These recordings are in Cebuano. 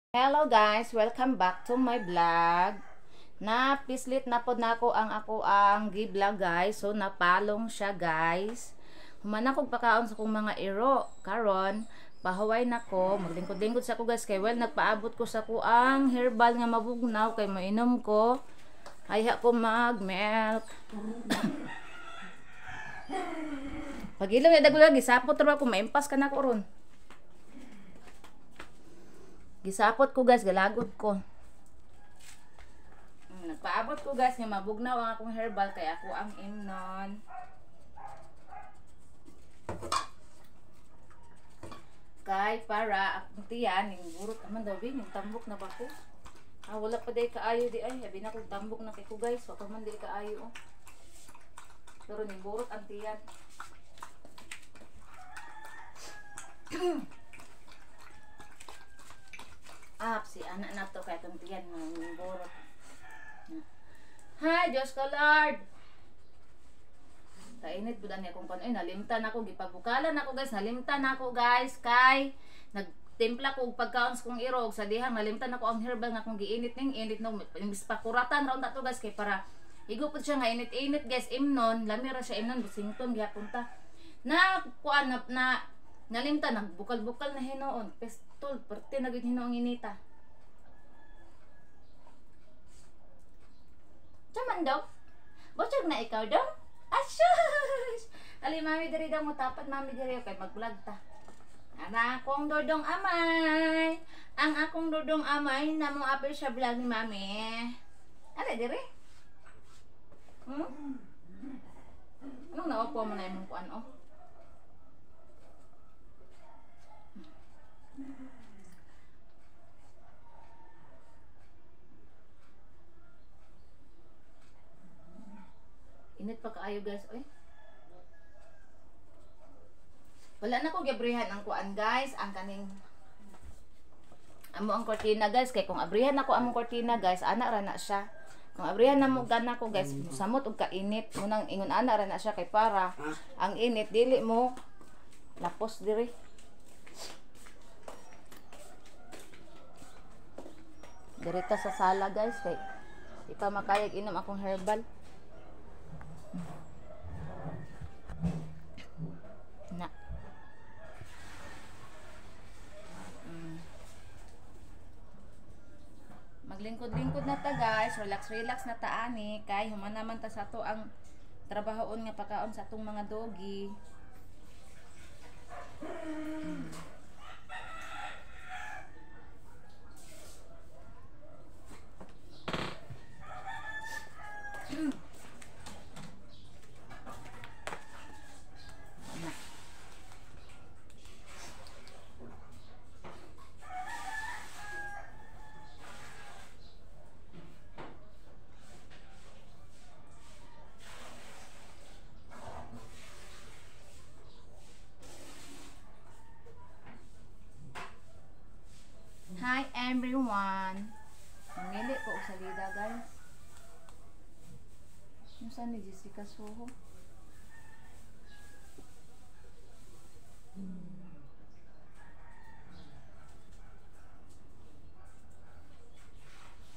Hello guys, welcome back to my vlog. Napislit na pod nako ang ako ang gi-vlog guys. So napalong siya guys. Human ako pakaon sa kong mga iro. Karon, pahuway nako, maglingkod-lingkod sa ko guys kay well nagpaabot ko sa ko ang herbal nga mabugnaw kay mainom ko. Ayha ko mag-milk. Pagilom na dagol gisapot ra ko maimpas ka nako ron. Gisapot ko guys, galagot ko. Nagpaabot ko guys nga mabugnaw ang akong herbal kay ako ang imnon. Kay para akong tiyan ning burot man daw bi, ning tambok na ba ko? Ah, wala pa day kaayo di ay, abi na kog tambok na kay ko guys, wa pa man day kaayo oh. Pero ning burot ang tiyan. Ah, si anak na to kay itong tiyan ng burot. Hi, Diyos ko Lord! Kainit po niya kung paano. Ay, nalimtan ako. Gipabukalan ako guys. Nalimtan ako guys. Kay, nagtimpla ko og pagkaon sa kong irog. Sa dihang, nalimtan ako ang herbal nga kung giinit ning init. No, pakuratan raon ta to guys. Kay para, igo po siya nga init-init guys. Imnon, lamira siya imnon. Bisington, gihapon ta. Na, kuan na, nalimtan, nagbukal-bukal na hinoon. Pestol, parte na gid hinoong inita. Chaman daw? Butchog na ikaw daw? Ashush! Ali, mami diri daw mo tapat, mami diri kay mag-vlog ta. Ang akong dodong amay. Ang akong dodong amay na mo apil sa vlog ni mami. Ali diri? Hmm? Anong naupo mo na imong kuan oh? Init pa kaayo guys, oy. Wala na ko giabrihan ang kuan guys, ang kaning amo ang kortina guys kay kung abrihan ako among kortina guys, ana ra na siya. Kung abrihan na mo gana ko guys, samot og kainit, munang ingon ana ra na siya kay para ang init dili mo lapos diri. Diri ta sa sala guys kay di pa makayag inom akong herbal. Na. Maglingkod-lingkod na ta guys, relax-relax na ta ani kay human naman ta sa ato ang trabahoon nga pakaon sa atong mga doggy. Hi everyone. Mamili ko og salida guys. Unsa ni Jessica Soho?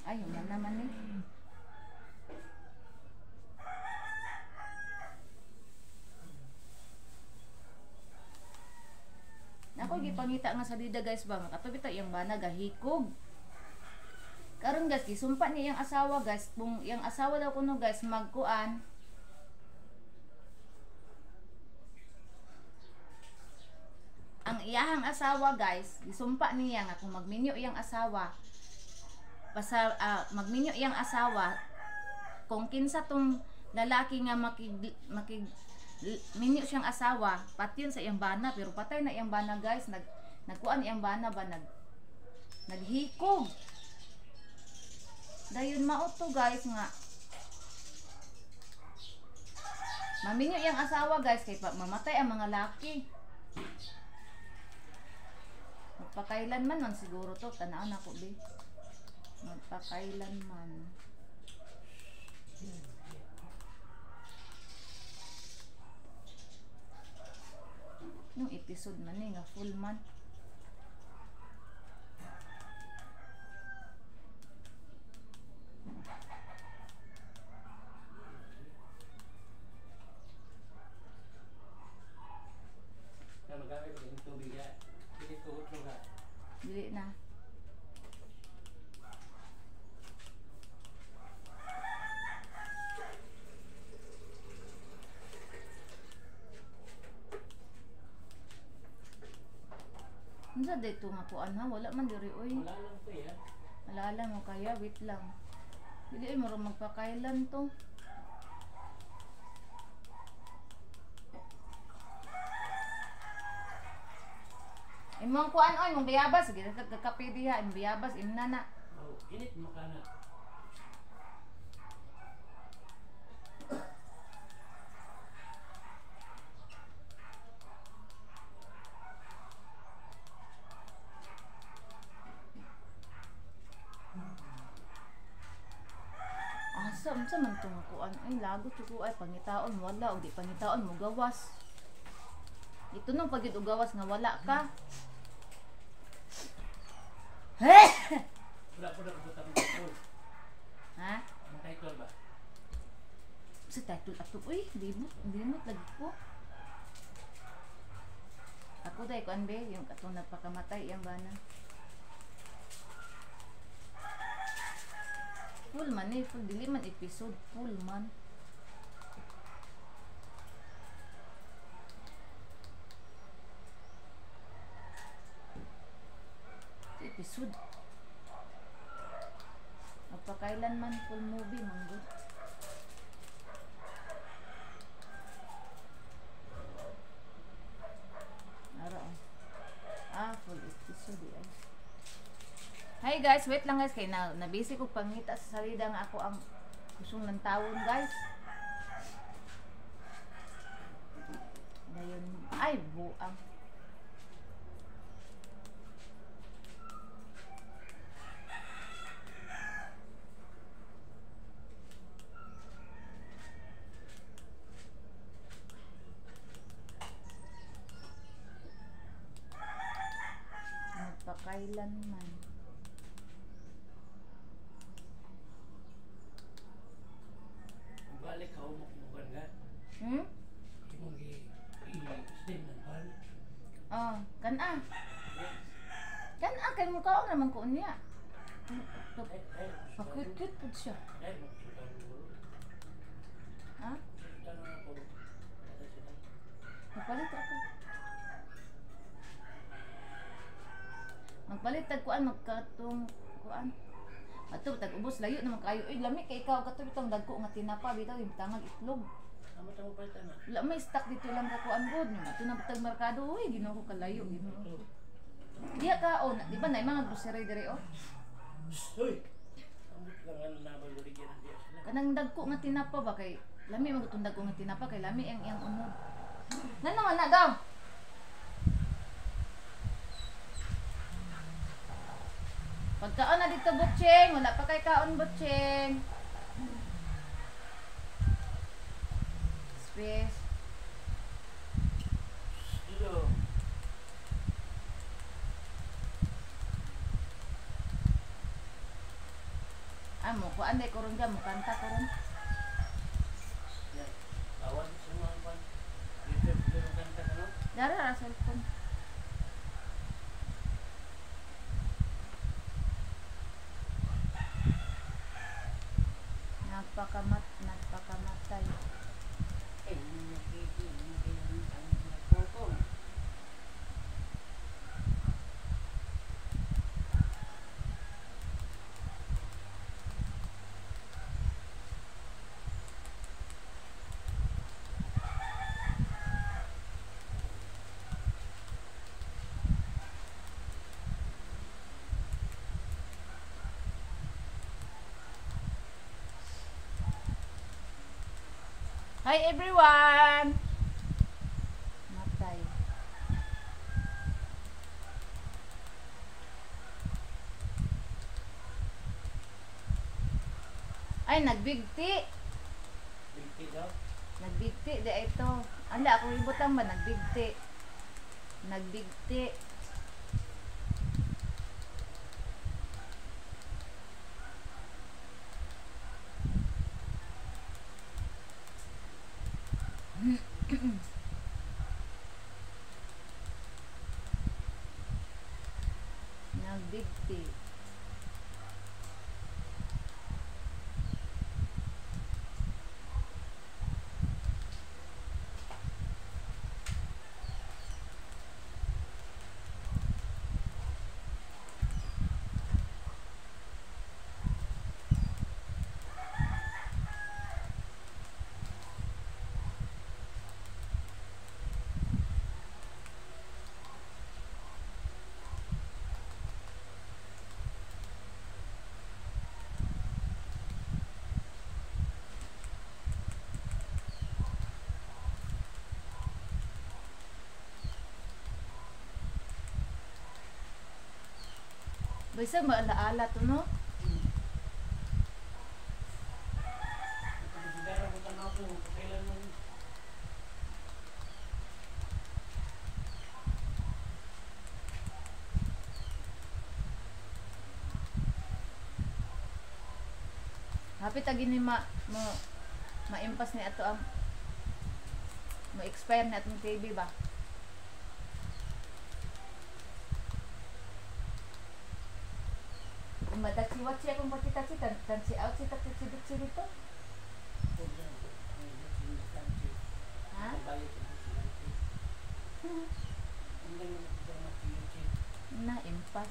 Ay, yun naman eh. Ako gipangita nga salida guys ba kato bitaw iyang bana gahikog. Karon guys gisumpa niya iyang asawa guys, kung iyang asawa daw kuno guys magkuan. Ang iyahang asawa guys, gisumpa niya nga kung magminyo iyang asawa, basta magminyo iyang asawa kung kinsa tong lalaki nga makig minyo siyang asawa, patyon sa iyang bana, pero patay na iyang bana guys, nagkuan iyang bana ba, naghikog. Dayon mao to guys nga maminyo iyang asawa guys kay mamatay ang mga laki. Magpakailan man man siguro to, tan-aw na ko be. Magpakailan man. Yung episode man eh, nga full man. Dili na. Unsa dito nga kuan ha? Wala man diri oy. Wala lang ko ya. Alala mo kaya, wait lang. Dili ay murag magpakailan to. Imong kuan oy, imong bayabas, sige kakape diha, imong bayabas imna na. Oh, init mo ka na. Asa unsa man tong kuan ay lagot ko ay pangitaon wala og di pangitaon mo gawas. Ito nung pagid og gawas nga wala ka. Wala po na kabutang title. Ha? Ang title ba? Sa title ato uy, limot, limot lagi ko. Ako dai kuan be, yung katong nagpakamatay iyang bana. Full man eh, full dili man episode, full man. Episode. Magpakailan man full movie man gud. Ara oh. Ah, full episode eh. Hi guys, wait lang guys kay na nabisi ko pangita sa salida nga ako ang kusong lantawon guys. Dayon ay buang. Magpakailan man. Balik ka umok-umukan ka. Hmm? Imong i-steam ng pan. Oh, kan-a. Kan-a kay mukaon naman ko unya. Pakut-kut pud siya. Ha? Magpalit ako. Magpalit tag kuan magkatong kuan. Ato tag ubos layo naman kayo. Uy, lami kay ikaw kato bitong dagko nga tinapa bitaw yung tangag itlog. Amo ta mo palitan na. Wala may stock dito lang ka kuan gud. Ato na tag merkado uy, Ginoo ko kalayo Ginoo. Diha ka oh, di ba na mga grocery diri oh. Uy. Ambot lang ang nabaluligyan ang diya sila. Kanang dagko nga tinapa ba kay lami man gud dagko nga tinapa kay lami ang iyang unod. Nano man na daw? Pagkaon na dito, Butching. Wala pa kay kaon, Butching. Space. Dito. Ah, mo kuan day koron dyan. Mo kanta koron. Yan. Bawal sa mga pan. Dito, dito kanta ka no? Dara ra cellphone. Nagpakamatay. Hi everyone! Matay. Ay, nagbigti. Bigti daw? Nagbigti, di ito. Ala, ako ibutang ba? Nagbigti. Nagbigti. Nagbigti. Bisa maalaala to, no? Hapit agi ni ma mo maimpas ni ato ang mo-expire na atong TV ba? Madachi-wachi akong pati-tachi, tansi out si tachi dito. Ha? Na, impas.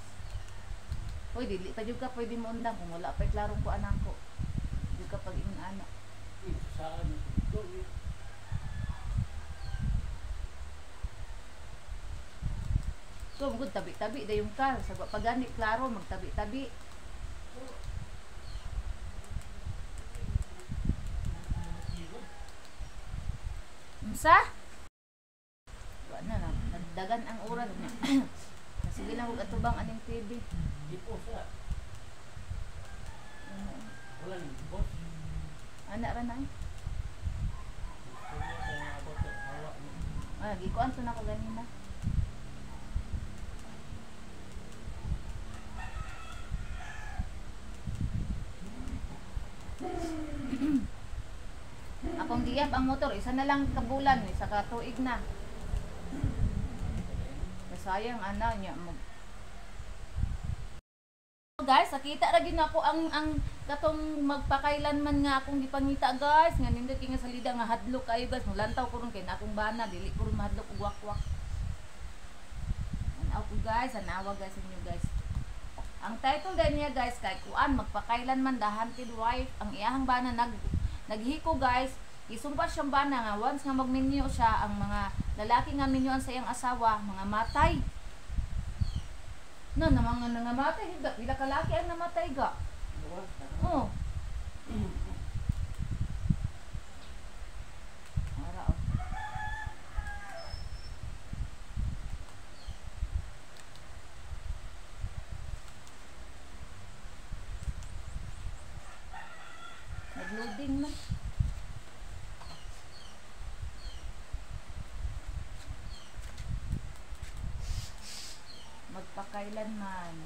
Uy, dili pa jud ka pwede mo undang kung wala pa klarong kuan ako. Di ka pag ingon ana. So, good tabi-tabi dayong ka. Sa pagani klaro magtabi-tabi. Unsa? Wa na na nagdagan ang oras niya. Sige lang og atubang aning TV. Di po sa. Wala ni boss. Ana ra na eh. Ah, gikuan to nako ganina. Akong giyap ang motor, isa na lang ka bulan, isa ka tuig na. Sayang ana niya mag. Guys, nakita ra gyud nako ang katong magpakailanman nga akong gipangita guys, nga nindot kay nga salida nga hadlok kayo guys, mulantaw ko ron kay na akong bana, dili ko ron mahadlok og wakwak. Anaw ko guys, anawa guys inyo guys. Ang title din niya guys kay kuan magpakailanman The Hunted Wife. Ang iyahang bana naghiko guys, isumpa siyang bana nga once nga magminyo siya ang mga lalaki nga minyuan sa iyang asawa, mga matay. No, na mga nangamatay, ga, pila ka laki ang namatay ga. Oh. Ara oh. Nagloading na. Magpakailanman.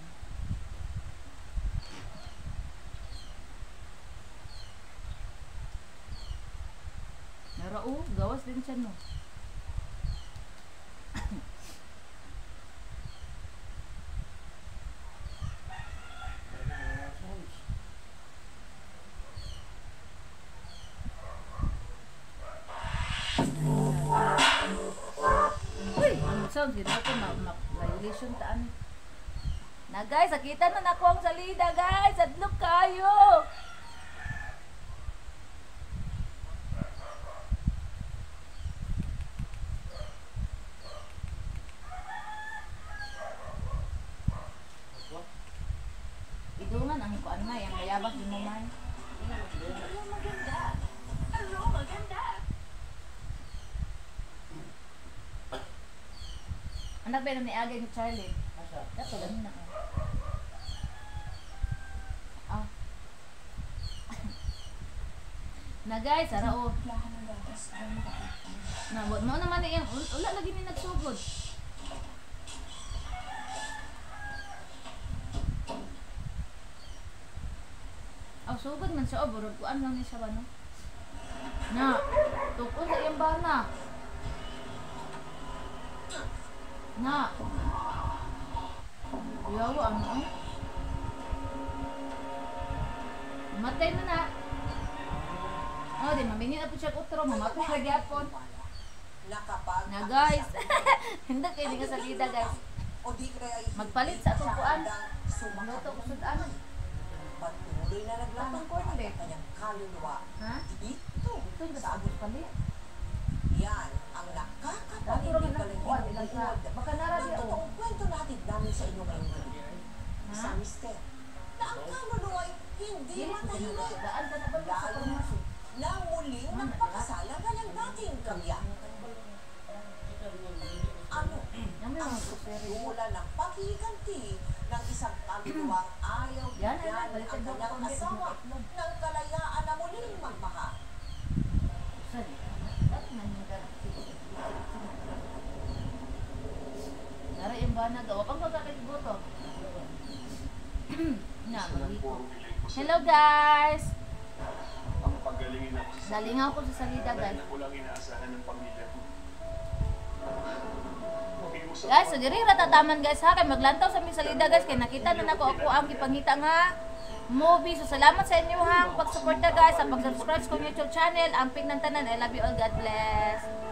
Nara oh, gawas din siya no. Uy, ang sound gid ako ma violation ta ani. Na guys, nakita na nako ang salida guys. Adlok kayo. Idungan ang kuan na yang mayabas di mo man. Maganda. Ano maganda? Anak ba ni agay ni Charlie? Dato ganina. Ah. Na guys, ara oh. Na mo naman ni iyang wala lagi ni nagsugod. Aw sugod man siya, oh, burog kuan lang ni siya ba no? Na, tukon sa iyang bana. Na. Yawa ano eh. Matay mo na. Oh, di mamingin na po siya utro, mamatay lagi apon. Na kapag Na ang guys. isang Hindi kay nga salida guys. o di kaya ay hindi Magpalit sa atong siya kuan. handang Magluto ko sumakabila sudan. Patuloy na Atong naglalakbay corn ang kanyang kaluluwa Ha? dito Ito yung sa sa palit. Yan ang Dato ra man nakakapangingibaling na kuan ilang sa baka nara ng di oh. totoong kwento natin namin sa inyo ngayong gabi. Ha? Isang mister na ang kaluluwa ay hindi Dili ko matahimik daan ka na ba sa lalo pharmacy? na muling nagpakasal ang kanyang dating kamya. Ano Yan ang mga grocery. sumula ng paghihiganti ng isang kaluluwang ayaw Yan, bigyan ay, balikan ang daw kanyang ko konti, asawa itlog. ng kalayaan na muling magmahal? Saan? Dati man yung dati. Nara yung banag. O, pang pagkakiguto. Na, maghiko. Hello guys! Ang paggalingin ako sa Nalingaw ko sa salida Dahil guys. ako lang inaasahan ng pamilya ko. Makiusap Guys, so ako. diri ra tataman guys ha kay maglantaw sa mi salida guys kay nakita na nako ako ang gipangita nga movie. So salamat sa inyo ha pagsuporta guys, sa pag-subscribe sa kong YouTube channel. Ang ping ng tanan. I love you all. God bless.